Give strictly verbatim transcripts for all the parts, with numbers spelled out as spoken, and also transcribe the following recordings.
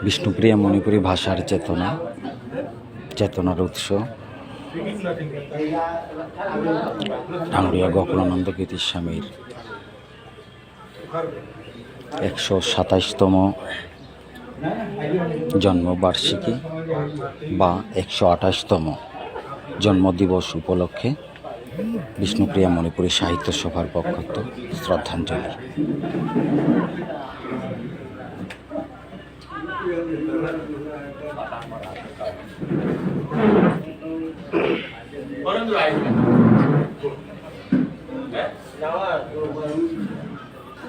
বিষ্ণুপ্রিয়া মণিপুরী ভাষার চেতনা, চেতনার উৎস, ডাঙরিয়া গোকুলানন্দ গীতিস্বামীর একশো সাতাইশতম জন্মবার্ষিকী বা একশো আঠাশতম জন্মদিবস উপলক্ষে বিষ্ণুপ্রিয়া মণিপুরী সাহিত্য সভার পক্ষত শ্রদ্ধাঞ্জলি।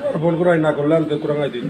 আর ফোন করে না করলে আমি তো কুরাং আই দিই।